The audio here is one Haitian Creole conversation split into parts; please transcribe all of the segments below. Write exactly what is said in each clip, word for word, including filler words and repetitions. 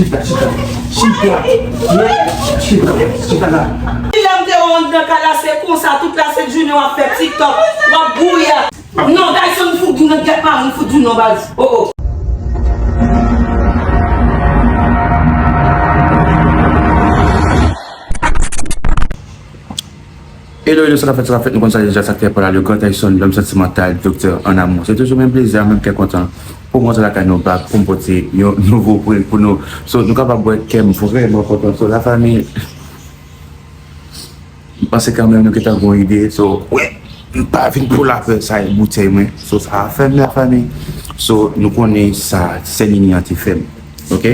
Chita, chita, chita, chita, chita la. Lè m te wè w anndan kay la, se konsa, tout la sent jounen w ap fè TikTok, w ap gouya. Non, Tyson, fout di w nan tèt mari m, fout di w non, baz. Oh, oh. Hello, hello, sa k ap fèt, sa k ap fèt, nou konn sa deja, sa k fè pa la, le grand Tyson, l'homme sentimental, docteur en amour. Se toujou menm plezi a, menm kè kontan pou m rantre lakay nou back, pou m pote yon nouvo prank pou nou. So, nou kapab wè kè m vrèman kontan. So, lafanmi, m panse kanmenm nou gentan gon ide. So, wi, m pa vin pou lapè, sa e boutèy mwen. So, sa a fè m, lafanmi. So, nou konnen sa sè Nini an te fè m. Ok?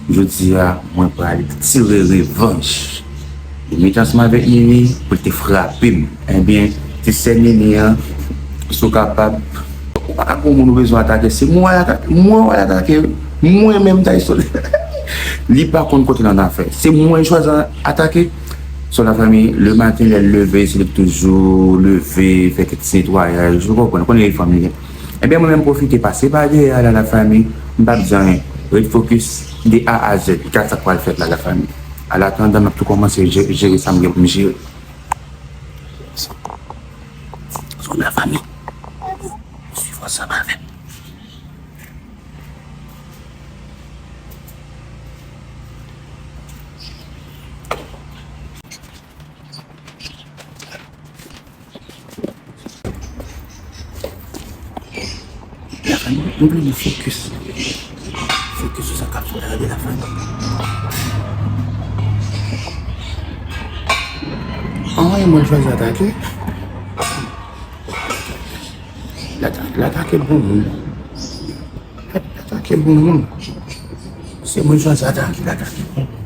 Jodi a, mwen pral tire revanj. Li met ansanm avèk Nini pou l te frape m. Ebyen, ti sè Nini an, si w kapab, ou pa ka gon moun ou bezwen atake, se mwen w al atake, mwen w al atake, mwen menm Tyson. Li pa konn kote l annafè. Se mwen l chwazi atake. So lafanmi, le maten lè l leve, se li k toujou leve, fè kèk ti netwayaj, ou konprann, ou konnen li fanm li ye. Ebyen, mwen menm pwofite pase pa dèyè a la, lafanmi, m p ap di anyen. Ret fokis de A a Z. Gad sa k pral fèt la, lafanmi. An atandan, m ap tou kòmanse je-, jere sa m gen pou m jere. So, lafanmi, swiv ansanm avè m. Lafanmi, nou vle nou fokis. Fokis sou sa k ap fèt la, lafanmi. Anyen mwen chwazi atake. L ata-, l atake bon moun. L atake bon moun. Se mwen chwazi atake, l atake bon moun.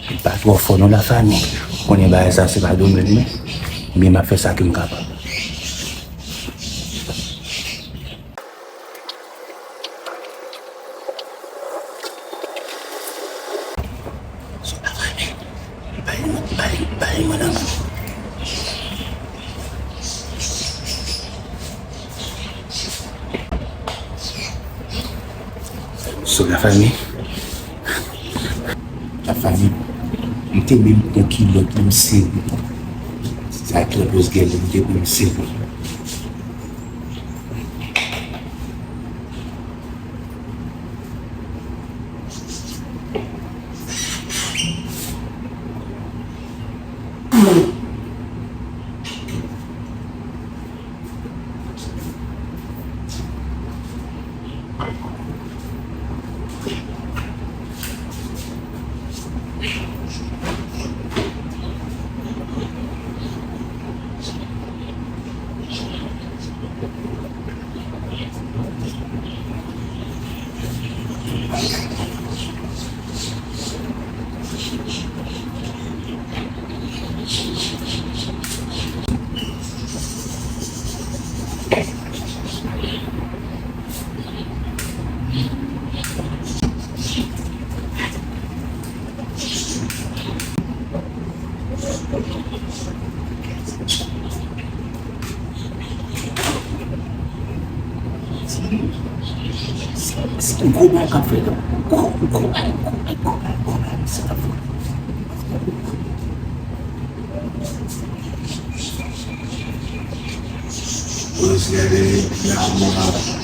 Li pa twò fò non, lafanmi. Konnen bagay sa se pa domèn mwen. Men m ap fè sa ke m kapab. Bay, bay, bay mwen nan men. So, lafanmi. Lafanmi. M te menm pran kilòt, m sere. Sa klèbòs gèlè, m te menm sere. Se yon gwo bagay k ap fèt. Gwo, gwo bagay, gwo bagay, gwo bagay, gwo bagay, sa k ap fèt. Let's get it. Now,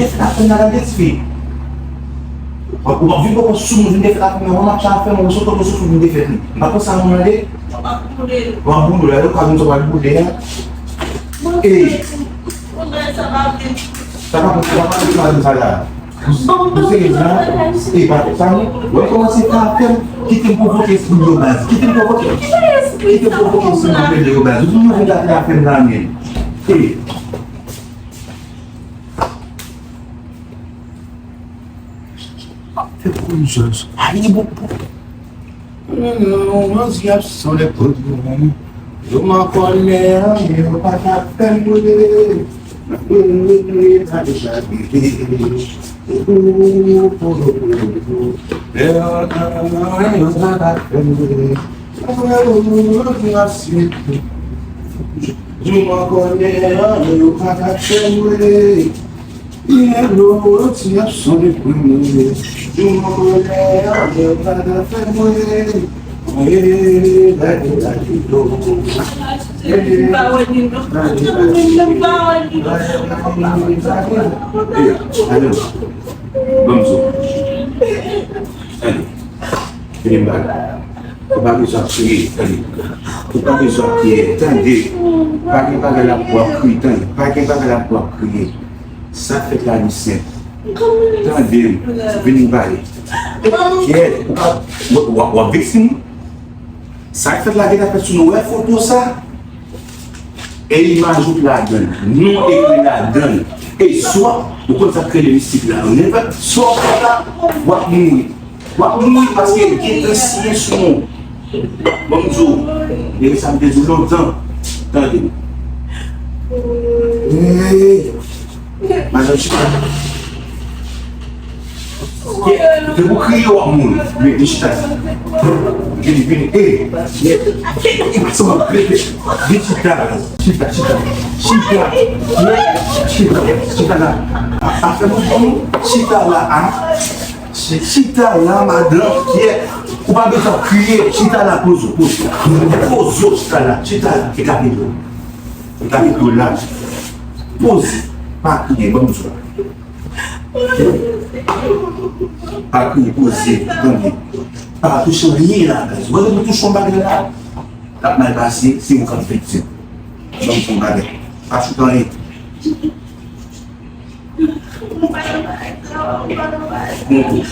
defèt afè m nan, gade ti fi. W ap, w ap vin poko sou moun, vin defèt afè m nan, w ap chache afè m, w sot, w sot, vin defèt li. M pa konn sa moun an ye. W ap boule l. W ap boule l, alò, w ka vin sou w al boule a. Ey. Sa pa, sa pa, sa pa, sa pa, sa la. Ou serye la? E pa sa, non? Wè kòmanse fè afè m, kite m pwovoke espri yo baz. Kite m pwovoke. Kite m pwovoke espri yo baz. Ou vin gate afè m nan men. E. Fè konjans. Ay, bon, bon. Manzi ap sone pou mwen. Yo makònè an, yo pa ka fè m brele. Brele, brele, brele, brele. Yo pa ka fè m brele. Yo makònè an, yo pa ka fè m brele. Yon loti ap sone pou mwen. Yon kolè ap fè mwen. Mwen, la, la, la, la. M pa wè li, non. M pa wè li, non. Ey, alo. Ban m zo. Tande. Vini m pale. Ou pa bezwen ap kriye, tande. Ou pa bezwen ap kriye, tande. Pa gen bagay la pou ap kriye, tande. Pa gen bagay la pou ap kriye. Sa k fèt la li senp. Tande m, vini m pale. Kyèt, ou pa, w, w, w ap viktim wi. Sa k fèt la gentan fèt sou nou. Wè foto sa? E imaj ou t ladan l, non ekri ladan l. E swa, ou konn sa k rele mistik la, ou nenpòt sa w fè la, w ap mouri. W ap mouri paske gen ansyen sou nou. Ban m di w, gen sa m te di w lontan. Tande. Hey! Chita. Depi w kriye, w ap mouri. Men, vin chita. Vin, vin. E, e, e, vin chita. Chita, chita. Chita. Chita, chita la. A, a, fè m, chita la, a. Chita la, madanm, kyèt. Ou pa bezwen kriye. Chita la, poze w, poze w. Poze w, chita la, chita la. E ka pito. E ka pito la. Poze. Pa kriye, ban m sa. Pa kriye, poze, tande. Pa touche anyen la, guys. Ou wè, depi w touche yon bagay la, l ap mal pase, se ou k ap viktim. Ban m fè yon bagay. Pa choute anyen. Bon kou.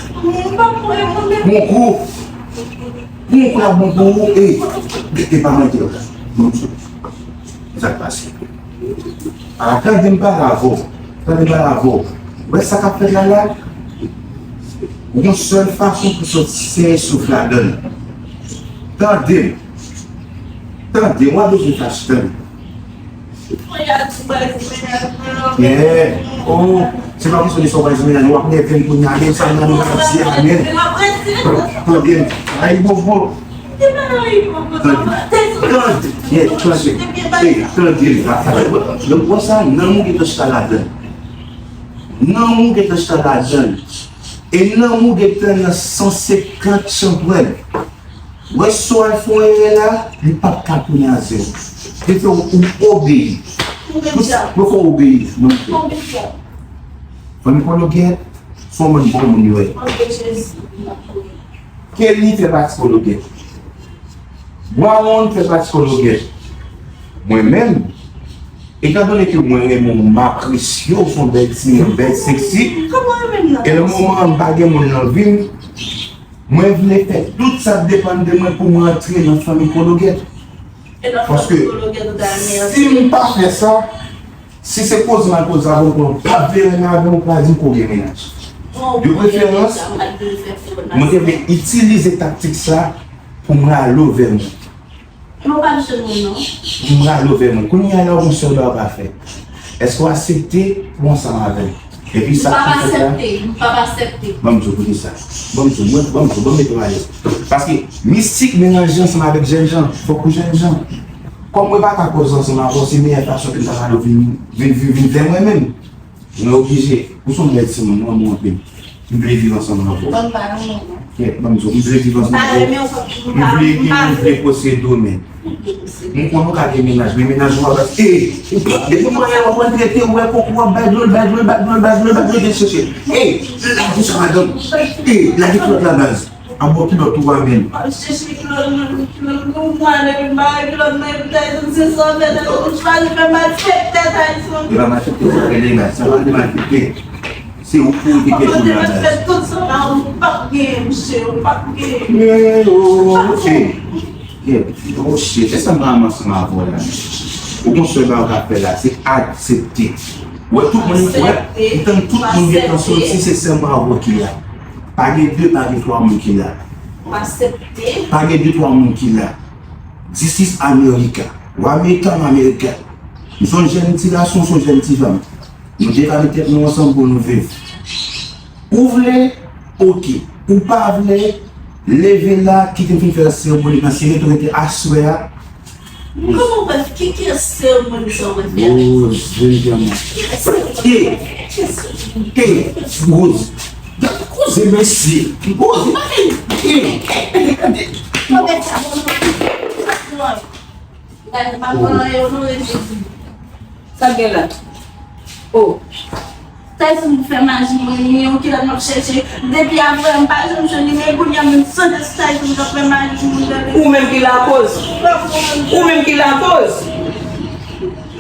Bon kou. Bon kou la bon pou ou. E, e pa mwen ki la. Bon kou. Sa k pase. A, tande m pale avè w. Tande m pale avè w. Ou wè sa k ap fèt la la? Yon sèl fason pou sòti, se souf ladan l. Tande m. Tande m, w ap bezwen fache, tande. Yeah. Oh, se pa kesyon de sa w pral di mennaj, w ap nève m kounye a, men sa mennaj mwen ap di a, men. Tande m. Ay, bobo. Tande. Tande. Yeah, tande. Ey, tande m. Donk, wè sa, nanm ou gentan chita ladan l. Nanm ou gentan chita ladan l. E nanm ou gentan nan san senkant chanpwèl. Wè, si w al fè yon erè la, li p ap ka tounen a zewo. Li fè w, ou obeyi. Mwen fè w obeyi. Mwen fè w. Fanmi Kologèt, se yon bann bon moun yo ye. Kenny fè pati Kologèt. Bwawon fè pati Kologèt. Mwen menm, etandone ke mwen renmen w, m apresye w, se yon bèl timoun, bèl seksi. E nan moman an, m pa gen moun nan vi m. Mwen vle fè tout sa k depann de mwen pou mwen antre nan fanmi Kologèt. Paske si m pa fè sa, si se koze m al koze avè w, kounye a w p ap vle renmen avè m, ou pral di m ke w gen mennaj. De preferans, mwen te vle itilize taktik sa pou m rale w vè mwen. Mwen pa jwenn ou non. Pou m rale w vè mwen. Kounye a la, ou gon sèl bagay w ka fè. Èske w aksepte pou w ansanm avè m? Epi sa ki fèt la. M p ap aksepte. M p ap aksepte. Ban m di w, koute sa. Ban m di w, mwen, ban m di w, ban m mete w alèz. Paske mistik melanje ansanm avèk jènjan, fòk ou jènjan. Kòm mwen pa ka koze ansanm avè w, se meyè fason ke m ta rale w vin, vin, vin, vin vè mwen menm. Mwen oblije. Ou se yon bèl timoun, ou renmen m anpil. M vle viv ansanm avè w. Ban m pa renmen non. Kèt, ban m di w, m vle viv ansanm avè w. M vle gen, m vle posede w, men. M konnen w ka gen mennaj, men mennaj ou a, e, ou pa, depi mwen w ap trete, ou wè kòk ou ap bay dlo l, bay dlo l, bay dlo l, bay dlo l, bay dlo l, bay dlo l, chèche. E, lage sa, madanm. E, lage kilòt la, baz. An bon kilòt ou a menm. M ap chèche kilòt mwen, kilòt mwen, mwen depi m pa gen kilòt mwen, epi Tayson se sa w fè, Tayson chwazi fè malfektè, Tayson. E pa malfektè, sa fè de mal, sa pa de malfektè. Se ou pou ou te kèt moun la, baz. Fè tout sa la, ou p ap genyen, mesye, ou p ap genyen. Men, oh, ok. Yeah, oh shit, e sa m pa ansanm avè w la. Ou gon sèl bagay ou ka fè la, se aksepte. Ou wè tout moun, ou wè, m tann tout moun gentan soti, se sèlman avè w ki la. Pa gen de, pa gen twa moun ki la. Pa gen de, twa moun ki la. This is America. Ou American, America. M se yon jèn ti gason, m se yon jèn ti fanm. Nou dekale tèt nou ansanm pou nou viv. Ou vle, ok. Ou pa vle, leve la, kite m fin fè seremoni an, si rete, rete aswè a. Kòman w pral, ki, ki seremoni sa w pral fè avèk sa? Oh, jèn gaman. Ki seremoni? Ki seremoni? Hey, Rose. Gade koze mesye. Rose, pa fè. Hey. Gade, m pa pran anyen, o non de Jezi. Sa k gen la? Oh. Tayson fè maji mwen, ni yon kilòt m ap chèche. Depi apre, m pa janm jwenn li, men kounye a menm santi Tayson k ap fè maji moun nan. Ou menm ki lakoz. Ou menm ki lakoz.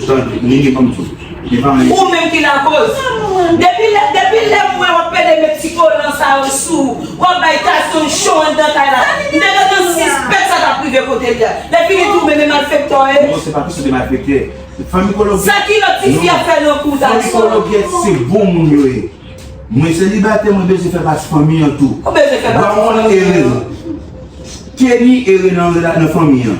Tande, Nini, ban m di w. Li pa anyen. Ou menm ki lakoz. Depi lè, depi lè m wè w ap pede met ti kolan sa yo sou ou, w ap bay Tayson cho anndan kay la. M te gentan sispèk sa t ap rive kote li a. Lè fini tou, men, men malfektè w ye. Non, se pa kesyon de malfektè. Fanmi Kologèt. Sa kilòt tifi ap fè nan kou Tayson? Fanmi Kologèt, se bon moun yo ye. Mwen selibatè, mwen bezwen fè pati fanmi an tou. Ou bezwen fè pati fanmi an. Bwawon ere. Kenny ere nan, nan fanmi an.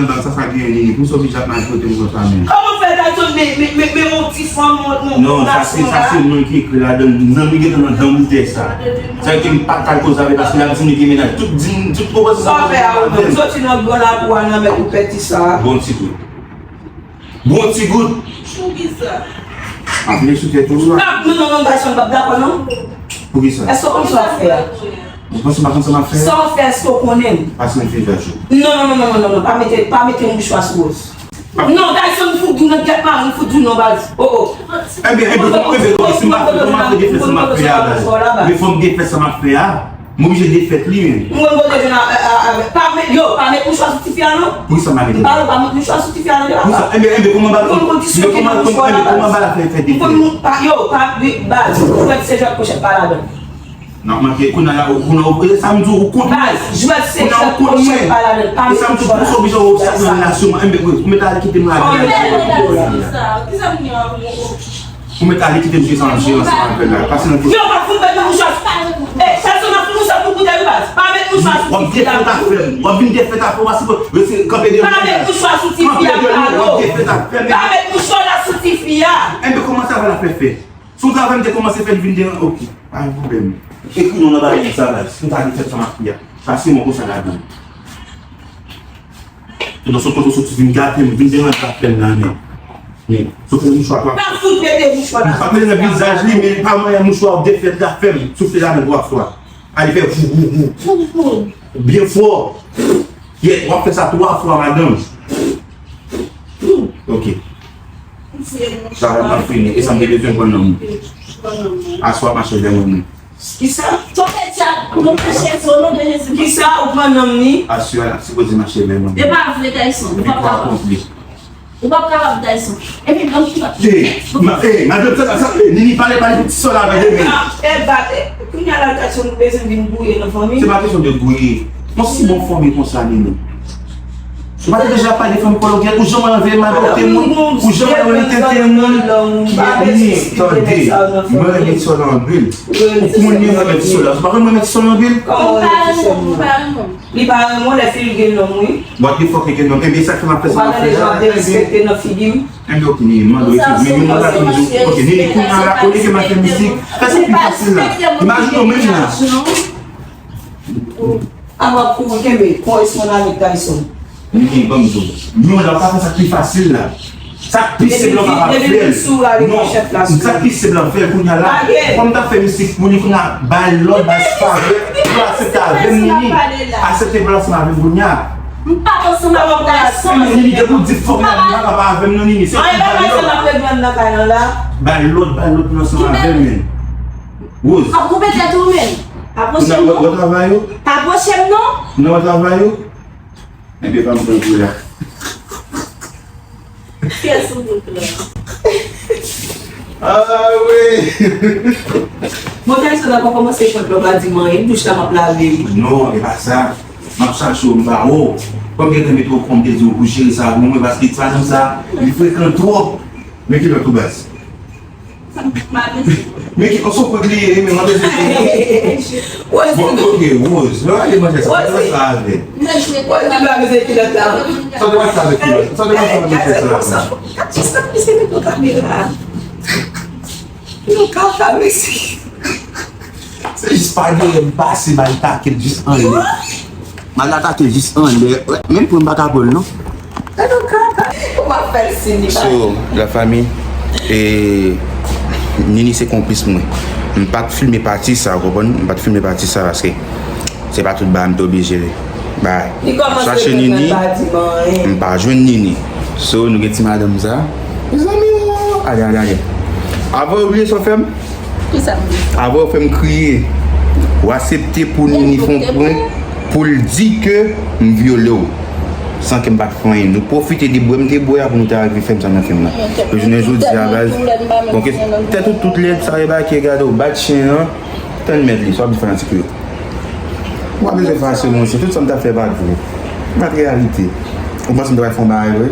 nan bal, sa, sa genyen, Nini? Pou sa w vin ap maltrete m konsa menm? Kòman fè, Tyson? Men, men, men, men yon ti fanm, yon, yon, yon gason la. Non, sa se, sa se mwen ki ekri ladan l. Non, li gentan nan dan boutèy sa. Sa vle di m pa t al koze avè l paske l ap di m li gen mennaj. Tout di m, tout pwopozisyon. Sa w fè a ou menm? Soti nan gran lakou a nan mèt ou pèdi sa. Bon ti gout. Bon ti gout. Poukisa? Ap vle sou tèt ou la. Non, non, non, non, Tyson, m p ap dakò, non. Poukisa? Èske w konn sa w ap fè a? Ou panse m pa konn sa m ap fè a? Sa w ap fè, èske w konnen? Pase yon fevè jou. Non, non, non, non, non, non, non, pa mete, pa mete mouchwa sou Rose. Non, Tyson, m fout di w nan tèt mari, m fout di w non, baz. Oh, oh. Ebyen, ebyen, kòman, ebyen, kòman, si m pa, kòman m ap fè defèt sa m ap fè a, baz? Ebyen, fò m defèt sa m ap fè a. M oblije defèt li, men. M konn kote vin a, a, a, a, pa met, yo, pa met mouchwa sou tifi a, non. Poukisa m pa mete? M pale, pa met mouchwa sou tifi a, non, devan. Poukisa? Ebyen, ebyen, kòman ba, m konn kondisyon ki nan mouchwa la, baz. Ebyen, kòman ba la fè, fè defèt? M konn, pa, yo, pa, baz, jwèt se jwèt, pochèt pa ladan. N ap manke, kounye a la, ou, kounye a, ou, e sa m di w, ou kont mwen. Baz, jwèt se jwèt, pochèt pa ladan, pa met mouchwa la. E sa m di w, pou sa w oblije wè obstak nan relasyon an, enben, ou mèt ale kite m la. Kisa moun yo ap Ou mèt ale kite m jere sa m ap jere ansanm avè l la. Pase nan kote. Yo, pa fout met nan mouchwa. Eh, Tyson, ap fout mouchwa pou koute l, baz. Pa met mouchwa sou tifi a. W ap defèt afè m. W ap vin defèt afè w, pa sipoze rete kanpe de mwen. Pa met mouchwa sou tifi a, Carlo. W ap defèt afè m. Pa met mouchwa la sou tifi a. Enben, kòman sa va la fè fè? Si w travay m te kòmanse fè l vin deran, oke. Pa gen pwoblèm. Ekri non nan bagay sa, baz. Si m ta defèt sa m ap fè a. Pase mwen konsa ladan. Ou nan sot kote w soti vin gate m, vin deranje afè m la, men. Men, sot nan mouchwa twa fwa. Pa fout mete mouchwa la. M pa mete nan vizaj li, men pa manyen mouchwa w defèt afè m, soufle ladan twa fwa. Ale fè vou, vou, vou. Byen fò. Yeah, w ap fè sa twa fwa, madanm. Ok. Sa va fini. E sa m te bezwen pran nan mwen. Aswè w ap mache lè mwen menm. Kisa? Tonbe djab, nou mache sou non de Jezi. Kisa ou pran nonm ni? Aswè a, n ap sipoze mache menm. E pa vre, Tyson. Ou p ap kapab. Ou p ap kapab, Tyson. Epi, ban m ti bat. Eh, ma, eh, madanm, sa, sa, eh, Nini, pale, pale pou ti sè w la, tande, men. Ah, eh, bat, eh, kounye a la, Tyson, nou bezwen vin gouye nan fanmi. Se pa kesyon de gouye. Yon si bon fanmi konsa, Nini. Ou pa te deja pale de fanmi Kolongyèt, ou janm wè l anveye m adopte moun, ou janm wè l tenten moun. Nini, tande, mwen renmen ti sè w la anpil. Ou konnen mwen renmen ti sè w la. Ou pa konn mwen renmen ti sè w la anpil? Ou pa renmen, ou pa renmen. Li pa renmen w, lè fi l gen nonm, wi. What the fuck, li gen nonm? Enben, sa k fè m ap fè sa m ap fè a. Ou pa tande jan w derespekte nan figi m? Enben, ok, Nini, mande w, men mwen la toujou. Ok, Nini, kounye a la, olye ke m ap fè mistik, fè sa pi fasil la. Imajine w menm la. Avan kouri kenbe, pran responsabilite Tyson. Nini, ban m di w. Non, la, w ka fè sa k pi fasil la. Sa k pi senp la, w kapab fè l. Non, sa k pi senp la, fè l kounye a la. Kòm m t ap fè mistik pou li, kounye a, bay lòd, bay favè, pou l aksepte avè m, Nini. Aksepte pou l ansanm avè m kounye a. M p ap ansanm avè w, Tyson. Nini, depi w di fòk la, m pa avè m, non, Nini. Se pou bay lòd. Bay lòd, bay lòd pou l ansanm avè m, men. Rose. Ap koupe tèt ou menm. Pa pwoche m non. Pa pwoche m non. Ou nan travay ou? Ebyen pa m pran kou la. Kiyès ou vle pran? Ah wi. Bon, Tyson, la pa kòmanse fè dlo pa di m anyen, douch la m ap lave wi. Non, e pa sa. M ap chache w, m pa wè w. Kòm gentan mete w kòm te di w pou jere sa pou mwen, paske ti madanm sa, li frekan twòp. Men kilòt ou baz. Men ki, on son kout li ye, men mwen bezwen kilòt. Bon, ok, Rose, nou ale manje sa, sa te pase avè. Rose, nou pa bezwen kilòt la. Sa te pase avè kilòt, sa te pase avè kilòt sa. Gad sa, gad sa, misye mete yon kamera. Yon kaka, mesye. Se jis pa genyen m pase, m al take l jis anlè. M al atake l jis anlè. Menm pran m pa ka pran l non. Gade yon kaka. Ou pa fè l si li pa. So, la famille, e, Nini se konplis mwen. M pa t filme pati sa, ou konprann? M pa t filme pati sa paske se pa tout bagay m te oblije bay. M chache Nini, m pa jwenn Nini. So, nou gen ti madanm sa. Mezanmi, oh, ale, ale, ale. Avan w bliye sa w fè m, Kisa m di? Avan w fè m kriye, w aksepte pou Nini fè yon prank pou l di ke m vyole w. San ke m pa t fè anyen. Nou pwofite de bwè m te bwè a pou nou ta rive fè m sa nan fè m nan. E jounen jodi a, baz. Bon, ke tèt ou tout lèd, sa debake, gade w, bat chen an. Tann mèt li, sa w ap di fanatik yo. Ou pa bezwen fache, monchè. Tout sa m t ap fè pa t vre. Pa t reyalite. Ou panse m t ap fè yon bagay vre?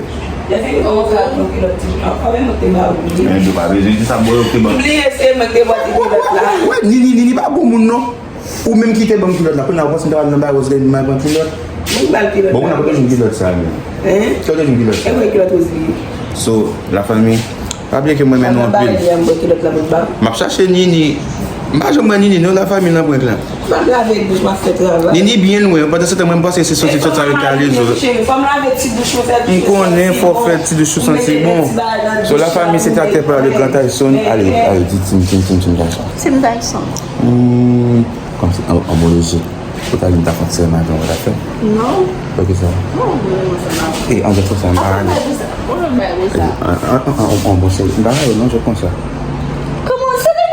Lè fini kòmanse al pran kilòt ti, an, an, men mwen te ba ou li. Men yo pa bezwen di sa, bro, yo te ban. Bliye se mwen te ba ti kilòt la. Wè, Nini, Nini pa bon moun non. Ou menm ki te ban m kilòt la. Kounye a, ou panse m t ap al nan bagay Roselèn m al pran kilòt? Mwen ba l kilòt la. Bon, kounye a, kote w jwenn kilòt sa menm? Hein? Kote w jwenn kilòt sa? E mwen kilòt Roselèn. So, la famille, pa bliye ke mwen renmen nou anpil. M ap chache Nini. M pa janm wè Nini non, la famille, nan prank la. M ap lave bouch, m ap fè travay. Nini byen lwen, pandan se tan mwen m panse se soti sòt avèk kalezo. M konnen fò w fè ti douch ou santi bon. So la famille, se traktè pa le Grand Tyson. Ale, ale, di, di, di, di, di, di. Se m Tyson. Hmm, kòmsi an, an moloji. Ou ta di m ta fè yon sèman avè w, ou ta fè? Non. Poukisa? Non, non, non, sa va. E, an jòt konsa, m pa ale. An, an, an, an, an, bon, se, m pa ale, non, jòt konsa. Kòman se li?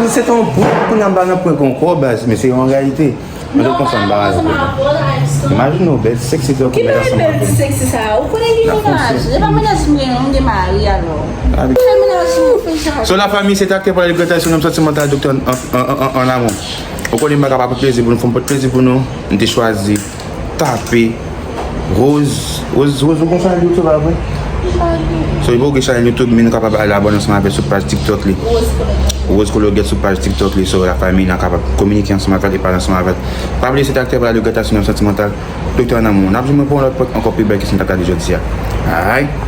Se te yon prank, kounye a m pa nan prank ankò, baz, men se yon reyalite. An jòt konsa, m pa ale. Imajine w, bèl, sexy, trè komèd ansanm avè m. Ki bèl, bèl ti sexy sa? Ou konnen ki mennaj? E pa mennaj m gen, non, m gen mari, alò. Ki bèl mennaj m, fè jan. So, la famille, se traktè pa le Grand Tyson, Nonm Santimantal, doktè an, an, an, an, an amou. Ou konnen m pa ka pa pote plezi pou nou, fò m pote plezi pou nou. M te chwazi tape Rose, Rose, Rose, ou gen chanèl YouTube a vre? So, li pa gen chanèl YouTube, men nou kapab al abòne ansanm avè l sou paj TikTok li. Rose Kologèt sou paj TikTok li, so la famille, n a kapab kominike ansanm avè l e pale ansanm avè l. Pa bliye, se traktè pa le Grand Tyson, Nonm Santimantal, doktè an amou. N ap jwenn mwen pou yon lòt prank ankò pi bèl ke sa n t ap gade jodi a. Alright?